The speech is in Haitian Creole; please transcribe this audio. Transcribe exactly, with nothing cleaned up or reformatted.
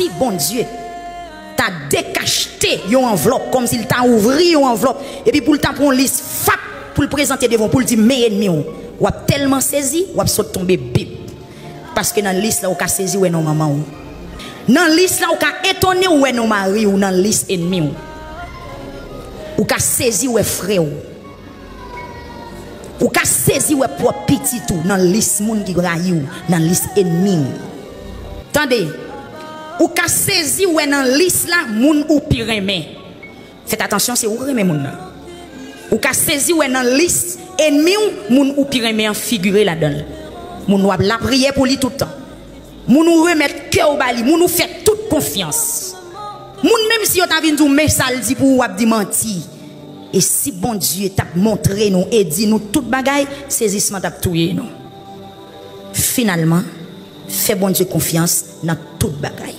Si Bondye ta dekachte yon anvlòp, kòmsi l ta ouvri yon anvlòp, epi pou l ta pran yon lis, fap, pou l prezante devan w, pou l di, men ènmi w, w ap tèlman sezi, w ap sot tonbe bip. Paske nan lis la, ou ka sezi wè non manman w. Nan lis la, ou ka etone w wè non mari w nan lis ènmi w. Ou ka sezi wè frè w. Ou ka sezi wè pwòp pitit ou nan lis moun ki rayi w, nan lis ènmi w. Tande, ou ka sezi wè nan lis la moun ou pi renmen. Fèt atansyon, se ou renmen moun nan. Ou ka sezi wè nan lis ènmi w, moun ou pi renmen an figire ladan l. Moun w ap lapriyè pou li tout tan. Moun ou remèt kè w ba li, moun ou fè tout konfyans. Moun, menm si yo ta vin di w men sa l di pou ou, w ap di manti. E si Bondye t ap montre nou e di nou tout bagay, sezisman t ap touye nou. Finalman, fè Bondye konfyans nan tout bagay.